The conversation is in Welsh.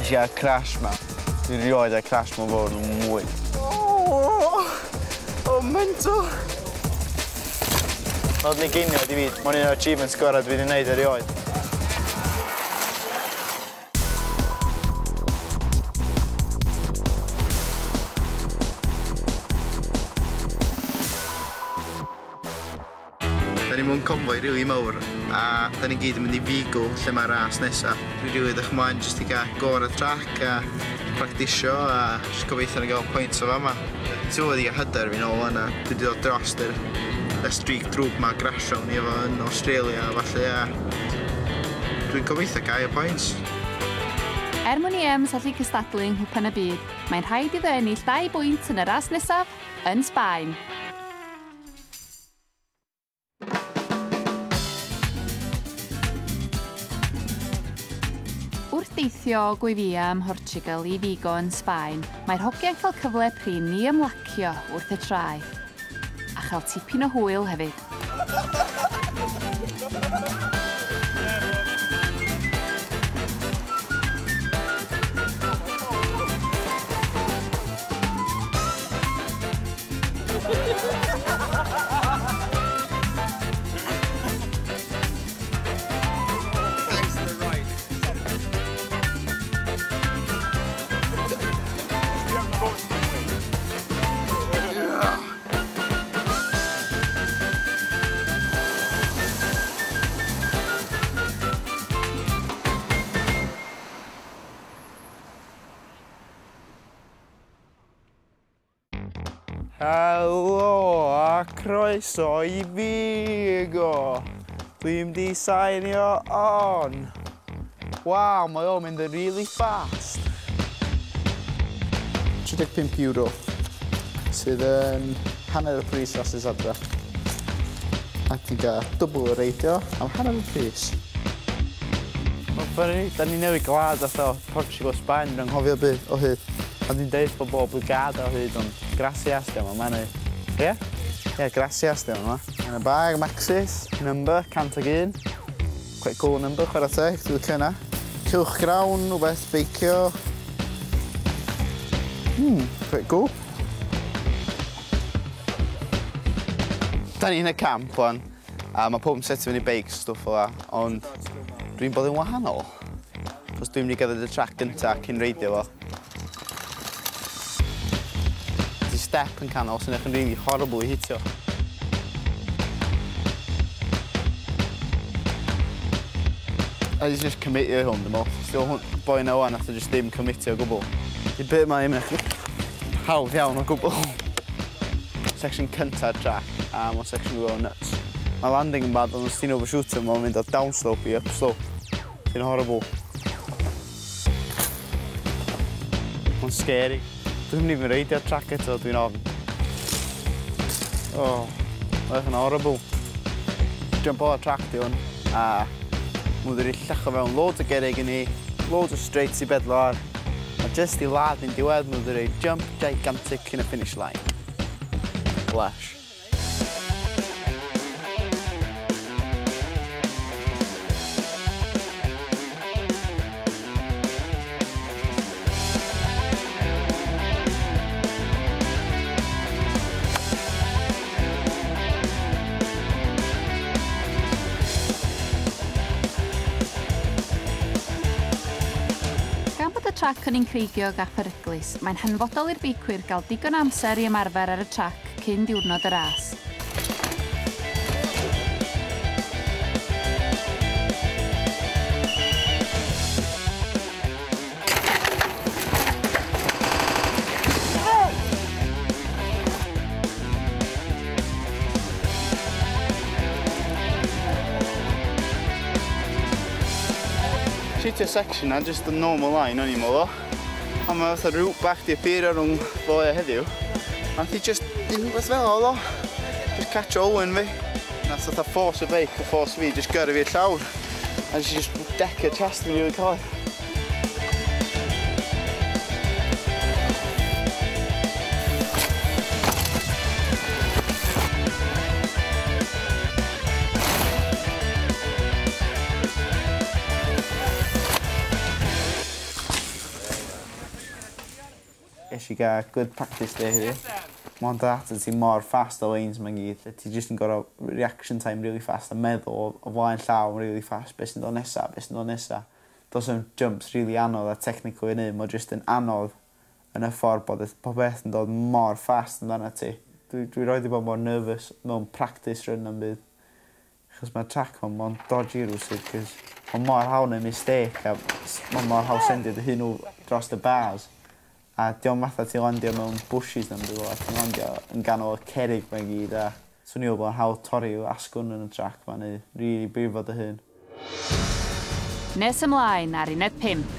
Nes i gael crash ma. Dwi rioed â crash mewn fawr yn mwy. Oh, mental! Oedd ni ginio di fi, mae'n un o'r achievements gorau dwi wedi gwneud erioed. Da ni mewn convoy rili mawr a da ni gyd yn mynd i Vigo lle mae'r ras nesa. Dwi'n rili edrych ymlaen jyst i gael go ar y trac a practisio a jyst gobeithio na gael pwynt o fama. Ti'n wedi gael hyder fi nôl yna. Dwi wedi dod dros y streak drwg ma grasio ni efo yn Australia a falle a dwi'n gobeithio gael y pwynt. Er mwyn i Ems allu cystadlu yng Nghwpan y Byd, mae'n rhaid iddo ennill 2 bwynt yn y ras nesaf yn Sbaen. Wrth deithio o Guevia ym Mhortugal i Vigo yn Sbaen, mae'r hogiau'n cael cyfle prin i ymlacio wrth y traeth, a chael tipyn o hwyl hefyd. Helo a croeso i Vigo. Dwi'n mynd i sainio on. Waw, mae o'n mynd yn really fast. €35, sydd yn hanner y pris rhasys adra. A ti'n gael dwbl y reidio am hanner y pris. Mae'n funny, da ni newid gwlad fatha Portugal, Sbaen, dwi'n anghofio byd o hyd. A dwi'n deud bod bob obrigado o hyd, ond gracias diolch yma, neu... Ie? Ie, gracias diolch yma. Yn y bag, Maxis, number, 101. Quite cool number, chwarae teg, dwi'n licio hynna. Cylchgrawn, rhywbeth, beicio. Quite cool. Da ni yn y camp, wan, a mae pob yn setio fyny beics, stwff fel 'a, ond dwi'n bod yn wahanol. Cos dwi'n mynd i gerdded y trac gynta cyn reidio fo. Step yn canol sy'n eich yn really horrible i hitio. A just commitio hwn, dwi'n meddwl. Still hwn, boi na wan, nath o just ddim commitio o gwbl. Di bit ma ddim yn hawdd iawn o gwbl. Section cynta'r track, a mae'n section go nuts. Mae landing yn bad, ond os ti'n overshooter, mae'n mynd o downslope i upslope. Ti'n horrible. Mae'n scary. Dwi'n mynd i fy reidio'r track eto, dwi'n ofn. Oh, mae'n horrible. Jump o'r track di hwn, a mwyd wedi llecho fewn loads o gerrig i ni, loads o straights i bedlo ar, a just i ladd ni'n diwedd, mwyd wedi jump gigantic in y finish line. Flash. Trac yn un creigiog a pheryglus, mae'n hanfodol i'r beicwyr gael digon amser i ymarfer ar y trac cyn diwrnod y ras. Shitio section na, just the normal line o'n i'n meddwl. Ond mae fatha route bach di appeario rhwng ddoe a heddiw. Nath i just unrhyw fel oedd o. Just catch Owen fi. Nath fatha force y beic a force fi, just gyrru fi'r llawr. A just decker chest fi'n rili caled. Es i gael good practice day heddi. Mae'n dod atat ti mor fast o lanes ma'n gyd. Ti jyst yn gorfod reaction time really fast a meddwl o flaen llaw really fast beth sy'n dod nesa, beth sy'n dod nesa. Does 'na'm jumps really anodd a technical i neud, mae jyst yn anodd yn y ffordd bod y pob beth yn dod mor fast amdano ti. Dwi 'rioed 'di bod mor nervous mewn practice run na'm byd. Achos mae'r track ma'n mor dodgy rywsut, cos mae mor hawdd neud mistake a mae mor hawdd sendio dy hun dros y bars. A dio'm fatha ti'n landio mewn bushes na'm byd fel 'a, ti'n landio yn ganol y cerrig 'ma i gyd a swn i'n meddwl bod o'n hawdd torri asgwrn yn y track 'ma neu rili brifo dy hun. Nes ymlaen ar uned 5.